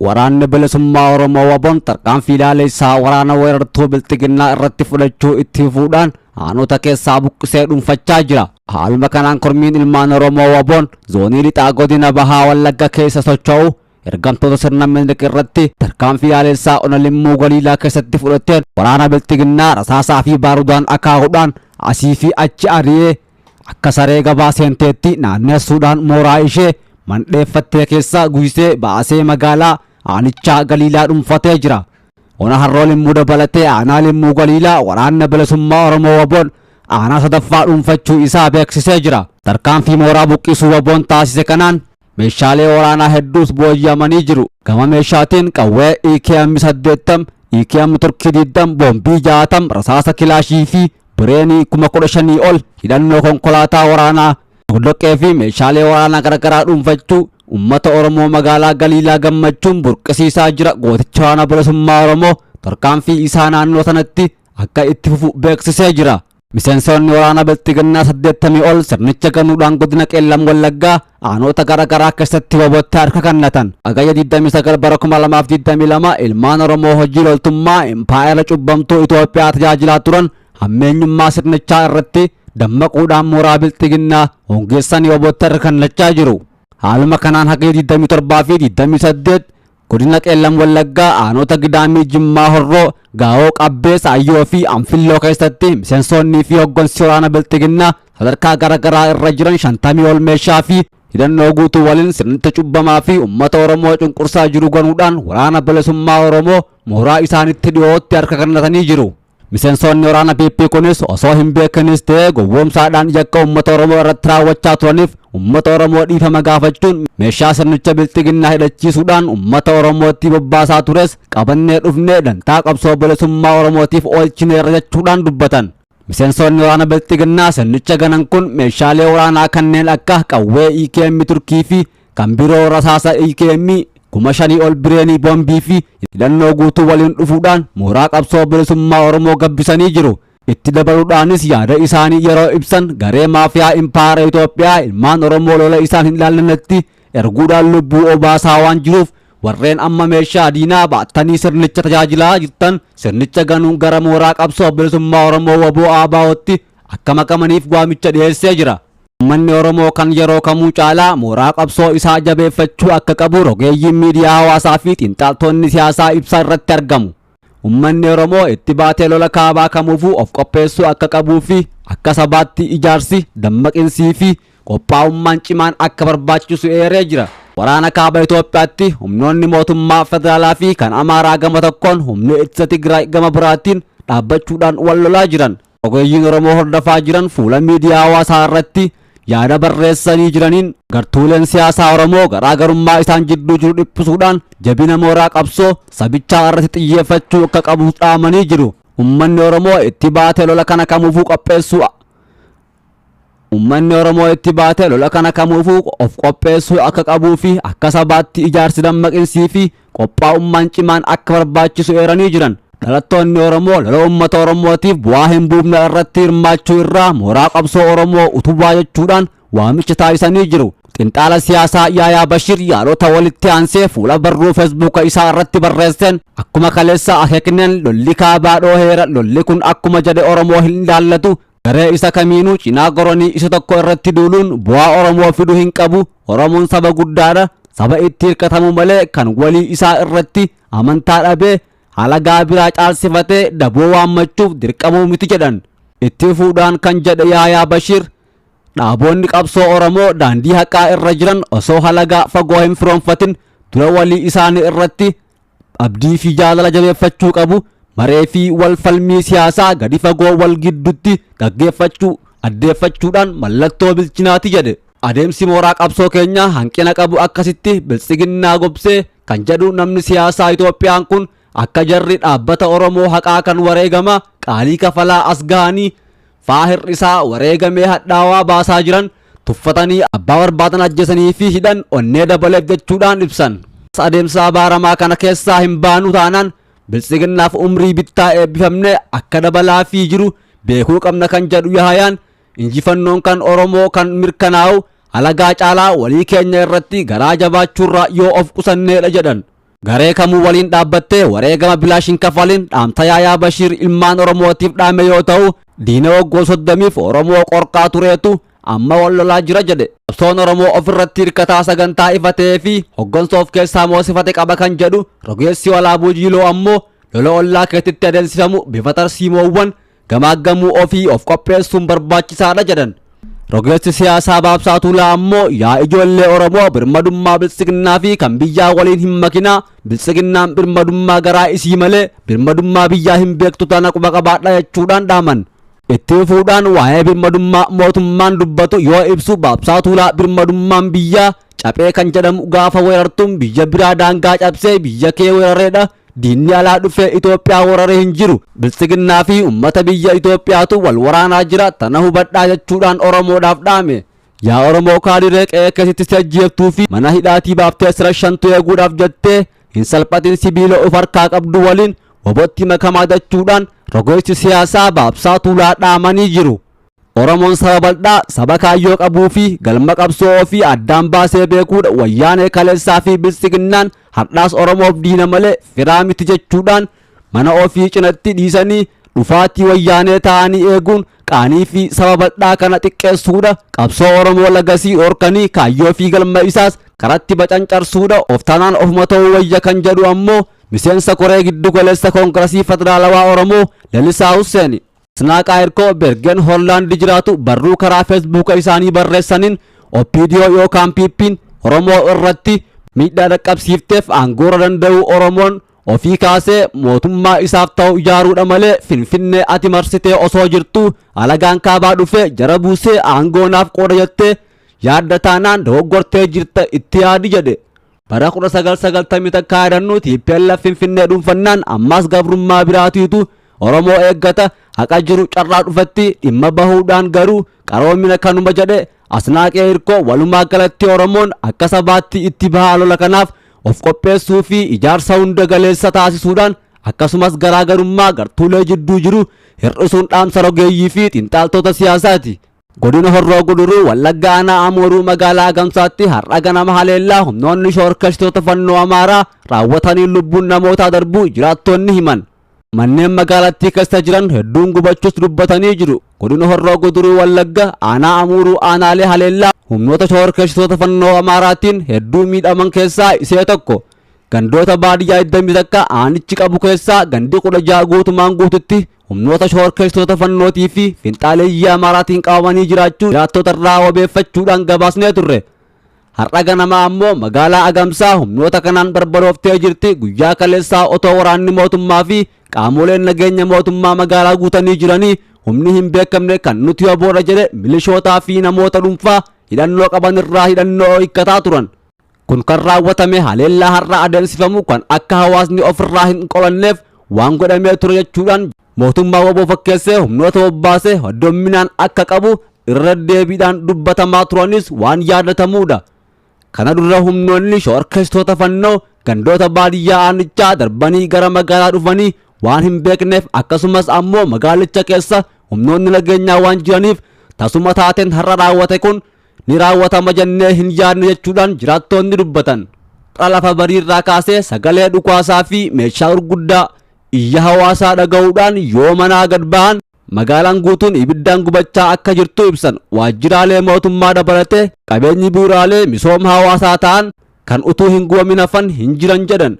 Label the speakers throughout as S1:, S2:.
S1: Waraanni Bilisummaa Oromoo WBOn tarkaanfii laalessaa waraana weerartuu Bilxiginnaa irratti fudhachuu itti fufuudhaan aanota keessaa buqqisee dhuunfachaa jira. Haaluma kanaan kormiin ilmaan Oromoo WBOn zoonii lixaa godina Bahaa Wallagga keessa socho'u ergamtoota sirna Minilik irratti tarkaanfii laalessaa ona Limmuu Galiilaa keessatti fudhateen waraana Bilxiginnaa rasaasaa fi baarudaan akaahuudhaan asii fi achi ari'ee akka saree gabaa seenteetti naannessuudhaan mooraa ishee mandheeffattee keessaa guysee baasee magaalaa aanichaa Galiilaa dhuunfatee jira. Ona Harroo Limmuu dabalatee aanaa Limmuu Galiilaa waraanna bilisummaa Oromoo WBOn aanaa sadaffaa dhuunfachuu isaa beeksisee jira. Tarkaanfii mooraa buqqisuu WBOn taasise kanaan meeshaalee waraanaa hedduus booji'amanii jiru. Gama meeshaatiin qawwee EKM 80, EKM Turkii 20, boombii 60, rasaasa kilaashii fi bireenii 15,000 ol, hidhannoo konkolaataa waraanaa, doqdoqqee fi meeshaalee waraanaa garaagaraa dhuunfachuu uummata Oromoo magaalaa Galiilaa gammachuun burqisiisaa jira. Gooticha waraana bilisummaa Oromoo tarkaanfii isaa naannoo sanatti akka itti fufu beeksisee jira. Miseensonni waraana Bilxiginnaa 80 ol sirnicha ganuudhaan godina Qeellam Wallaggaa aanota garaagaraa keessatti WBOtti harka kennatan. Hagayya 29 bara 2022 ilmaan Oromoo hojii loltummaa impaayera cubbamtuu Itoophiyaa tajaajilaa turan hammeenyummaa sirnichaa irratti dammaquudhaan mooraa Bilxiginnaa hongeessanii WBOtti harka kennachaa jiru. Haaluma kanaan Hagayya 27 fi 28 godina Qeellam Wallaggaa aanota Gidaamii, Jimmaa Horroo, Gaa'oo Qabbee, Saayyoo fi Anfilloo keessatti miseensonnii fi hoggansi waraana Bilxiginnaa sadarkaa garaagaraa irra jiran 50 ol meeshaa fi hidhannoo guutuu waliin sirnicha cubbamaa fi uummata Oromoo cunqursaa jiru ganuudhaan waraana bilisummaa Oromoo mooraa isaanitti dhiyootti harka kennatanii jiru. Miseensonni waraana PP kunis osoo hin beekanis ta'ee gowwoomsaadhaan yakka uummata Oromoo irratti raawwachaa turaniif uummata Oromoo dhiifama gaafachuun meeshaa sirnicha Bilxiginnaa hidhachiisuudhaan uummata Oromootti bobbaasaa tures qabannee dhufnee dantaa qabsoo bilisummaa Oromootiif oolchineerra jechuudhaan dubbatan. Miseensonni waraana Bilxiginnaa sirnicha ganan kun meeshaalee waraanaa kanneen akka qawwee EKM Turkii fi kan biroo, rasaasa EKM 5,000 ol, bireenii, boombii fi hidhannoo guutuu waliin dhufuudhaan mooraa qabsoo bilisummaa Oromoo gabbisanii jiru. Itti dabaluudhaanis yaada isaanii yeroo ibsan, garee maafiyaa impaayera Itoophiyaa ilmaan Oromoo lola isaan hin ilaallannetti erguudhaan lubbuu obaasaa waan jiruuf, warreen amma meeshaa diinaa baattanii sirnicha tajaajilaa jirtan sirnicha ganuun gara mooraa qabsoo bilisummaa Oromoo WBO ABOtti akka makamaniif waamicha dhiyeessee jira. Uummanni Oromoo kan yeroo kamuu caalaa mooraa qabsoo isaa jabeeffachuu akka qabu rogeeyyiin miidiyaa hawaasaa fi xiinxaltoonni siyaasaa ibsa irratti argamu. Uummanni Oromoo itti baatee lola kaabaa kamuufuu of qopheessuu akka qabuu fi akka sabaatti ijaarsi, dammaqinsii fi qophaa'ummaan cimaan akka barbaachisu eeree jira. Waraana kaaba Itoophiyaatti humnoonni mootummaa federaalaa fi kan Amaaraa gama tokkoon, humni ittisa Tigraay gama biraatiin dhaabbachuudhaan wal lolaa jiran. Ogeeyyiin Oromoo hordofaa jiran fuula miidiyaa hawaasaa irratti yaada barreessanii jiraniin, gartuuleen siyaasaa Oromoo garaagarummaa isaan jidduu jiru dhiphisuudhaan jabina mooraa qabsoo sabichaa irratti xiyyeeffachuu akka qabu dhaamanii jiru. Uummanni Oromoo itti baatee lola kana kamuufuu qopheessuu Uummanni Oromoo itti baatee lola kana kamuufuu of qopheessuu akka qabuu fi akka sabaatti ijaarsi, dammaqinsii fi qophaa'ummaan cimaan akka barbaachisu eeranii jiran. Dhalattoonni Oromoo lola uummata Oromootiif bu'aa hin buufne irratti hirmaachuu irraa mooraa qabsoo Oromoo utubaa jechuudhaan waamicha taasisanii jiru. Xinxaala siyaasaa Yaayaa Bashir yaadota walitti aansee fuula barruu Feesbuuka isaa irratti barreesseen, akkuma kaleessa akeekneen lolli kaabaa dhooheera. Lolli kun akkuma jedhe Oromoo hin ilaallatu. Garee isa kamiinuu cinaa goranii isa tokko irratti duuluun bu'aa Oromoo fidu hin qabu. Oromoon saba guddaadha. Saba itti hirkatamu malee kan walii isaa irratti amantaa dhabee halagaa biraa caalsifatee daboo waammachuuf dirqamuu miti jedhan. Itti fuudhaan kan jedhe Yaayaa Bashir, dhaaboonni qabsoo Oromoo daandii haqaa irra jiran osoo halagaa fagoo hin firoonfatin dura walii isaanii irratti abdii fi jaalala jabeeffachuu qabu. Maree fi wal falmii siyaasaa gadi fagoo wal gidduutti gaggeeffachuu addeeffachuudhaan mallattoo bilchinaati jedhe. Adeemsi mooraa qabsoo keenyaa hanqina qabu akkasitti Biltsiginnaa gobsee kan jedhu namni siyaasaa Itoophiyaan kun, akka jarri dhaabbata Oromoo haqaa kan wareegama qaalii kafalaa as gahanii faa hir'isaa wareegamee hadhaawaa baasaa jiran tuffatanii abbaa barbaadan ajjeesanii fi hidhan onnee dabaleef jechuudhaan ibsan. Adeemsa abaaramaa kana keessaa hin baanu taanaan Biltsiginnaaf umrii bittaa eebbifamne akka dabalaa fi jiru beekuu qabna kan jedhu Yaayaan, injifannoon kan Oromoo kan mirkanaa'u halagaa caalaa walii keenya irratti garaa jabaachuurraa yoo of qusanneedha jedhan. Garee kamuu waliin dhaabbattee wareegama bilaash hin kafalin dhaamsa Yaayaa Bashiir ilmaan Oromootiif dhaame yoo ta'u, diina waggoota 30f Oromoo qorqaa tureetu amma wal lolaa jira jedhe. Qabsoon Oromoo ofirratti hirkataa sagantaa ifa ta'ee fi hoggansa of keessaa moosifate qaba kan jedhu rogeessi Walaabuu Jiiloo ammoo lola ollaa keessatti adeemsifamu bifa tarsiimoowwan gamaaggamuu ofii of qopheessuun barbaachisaadha jedhan. Rogeessi siyaasaa Baabsaa Tuulaa ammoo yaa ijoollee Oromoo birmadummaa biltsiginnaa fi kan biyyaa waliin hin makinaa, biltsiginnaan birmadummaa garaa isii malee birmadummaa biyyaa hin beektu tana quba qabaadha jechuudhaan dhaaman. Itti fufuudhaan waa'ee birmadummaa mootummaan dubbatu yoo ibsu Baabsaa Tuulaa birmadummaan biyyaa caphee kan jedhamu gaafa weerartuun biyya biraa daangaa cabsee biyya kee weerareedha. Diinni alaa dhufee Itoophiyaa weeraree hin jiru. Biltsiginnaa fi uummata biyya Itoophiyaatu wal waraanaa jira tana hubadhaa jechuudhaan Oromoodhaaf dhaame. Yaa Oromoo kaadiree qe'ee keessatti si ajjeeftuu fi mana hidhaatii baaftee sira shantu eeguudhaaf jettee hin salphatin sibiila of harkaa qabdu waliin wobotti makamaa jechuudhaan rogeessi siyaasaa Baabsaa Tuulaa dhaamanii jiru. Oromoon saba bal'aa, saba kaayyoo qabuu fi galma qabsoo ofii addaan baasee beekuudha. Wayyaanee kaleessaa fi biltsiginnaan har'aas Oromoof diina malee firaa miti jechuudhaan mana ofii cinatti dhiisanii dhufaatii wayyaanee ta'anii eeguun qaanii fi saba bal'aa kana xiqqeessuudha. Qabsoo Oromoo lagasii dhorkanii kaayyoo fi galma isaas karatti bacancarsuudha. Of taanaan ofuma ta'uu wayya kan jedhu ammoo miseensa koree giddu galeessa Koongirasii Federaalawaa Oromoo Lalisaa Husseeni. Asnaaqaa Hirkoo Bergen Hollaand jiraatu barruu karaa Feesbuuka isaanii barreessaniin OPDO yookaan PP'n Oromoo irratti miidhaa dhaqqabsiifteef aangoora danda'uu Oromoon ofii kaasee mootummaa isaaf ta'u ijaaruudha malee Finfinnee ati marsitee osoo jirtu alagaan kaabaa dhufee jara buusee aangoo naaf qooda jettee yaadda taanaan dogoggortee jirta itti yaadi jedhe. Bara 1991 yaadannu TPLF Finfinnee dhuunfannaan ammas gabrummaa biraatiitu Oromoo eeggata haqa jiru carraa dhufetti dhimma bahuudhaan garuu qaroomina kanuma jedhe Asnaaqee Hirkoo. Walumaa galatti Oromoon akka sabaatti itti bahaa lola kanaaf of qopheessuu fi ijaarsa hunda galeessa taasisuudhaan akkasumas garaagarummaa gartuulee jidduu jiru hir'isuun dhaamsa rogeeyyii fi xiinxaltoota siyaasaati. Godina Horroo Guduruu Wallagga Aanaa Amooruu magaalaa Agamsaatti har'a ganama haleellaa humnoonni shoorkeessitoota fannoo Amaaraa raawwatanii lubbuun namootaa darbuu jiraattonni himan. Manneen magaalattii keessa jiran hedduun gubachuus dubbatanii jiru. Godina Horroo Guduruu Wallagga Aanaa Amuuruu aanaalee haleellaa humnoota shoorkeessitoota fannoo Amaaraatiin hedduu miidhaman keessaa isee tokko. Gandoota baadiyyaa 21 aanichi qabu keessaa gandi 16 guutumaan guututti humnoota shoorkeessitoota fannootii fi finxaaleeyyii Amaaraatiin qabamanii jiraachuu jiraattota irraa wabeeffachuudhaan gabaasnee turre. Har'a ganama ammoo magaalaa Agamsaa humnoota kanaan barbadooftee jirti. Guyyaa kaleessaa otoo waraanni mootummaa fi qaamoleen nageenya mootummaa magaalaa guutanii jiranii humni hin beekamne kan nuti waboodha jedhe milishootaa fi namoota dhuunfaa hidhannoo qaban irraa hidhannoo hiikkataa turan. Kun kan raawwatame haleellaa har'a adeemsifamu kan akka hawaasni ofirraa hin qolanneef waan godhamee ture jechuudhaan mootummaa waboo fakkeessee humnoota bobbaasee heddomminaan akka qabu irra deebiidhaan dubbatamaa turanis waan yaadatamuudha. Kana dura humnoonni shoorkeessitoota fannoo gandoota baadiyyaa aanichaa darbanii gara magaalaa dhufanii waan hin beekneef akkasumas ammoo magaalicha keessa humnoonni nageenyaa waan jiraniif tasuma taateen har'a raawwate kun ni raawwatama jennee hin yaadne jechuudhaan jiraattonni dubbatan. Lafa bariirraa kaasee sagalee dhukaasaa fi meeshaa gurguddaa iyya hawaasaa dhaga'uudhaan yoo manaa gad ba'an magaalaan guutuun ibiddaan gubachaa akka jirtu ibsan. Waajjiraalee mootummaa dabalatee qabeenyi bu'uuraalee misooma hawaasaa ta'an kan utuu hin gubamin hafan hin jiran jedhan.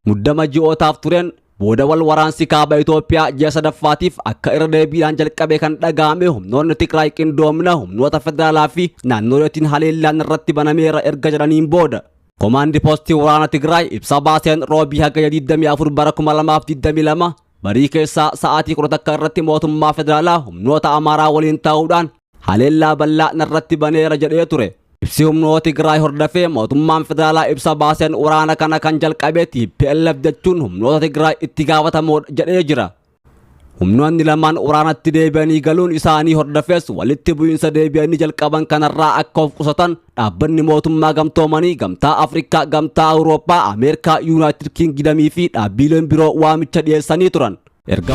S1: Muddama ji'ootaaf tureen booda wal waraansi kaaba Itoophiyaa ji'a sadaffaatiif akka irra deebiidhaan jalqabe kan dhaga'ame humnoonni Tigraay qindoomina humnoota federaalaa fi naannoleetiin haleellaan irratti banameera erga jedhaniin booda. Komaandi poostii waraana Tigraay ibsa baaseen roobii hagayya 24 bara 2022 barii keessaa sa'aatii 11 irratti mootummaa federaalaa humnoota Amaaraa waliin ta'uudhaan haleellaa bal'aa narratti baneera jedhee ture. Ibsi humnoota Tigraay hordofee mootummaan federaalaa ibsa baaseen waraana kana kan jalqabe TPLF jechuun humnoota Tigraay itti gaafatamoodha jedhee jira. Humnoonni lamaan waraanatti deebi'anii galuun isaanii hordofees walitti bu'iinsa deebi'anii jalqaban kanarraa akka of qusatan dhaabbanni mootummaa gamtoomanii, Gamtaa Afrikaa, Gamtaa Awurooppaa, Ameerikaa, Yuunaayitid Kiingidamii fi dhaabbileen biroo waamicha dhiyeessanii turan. Erga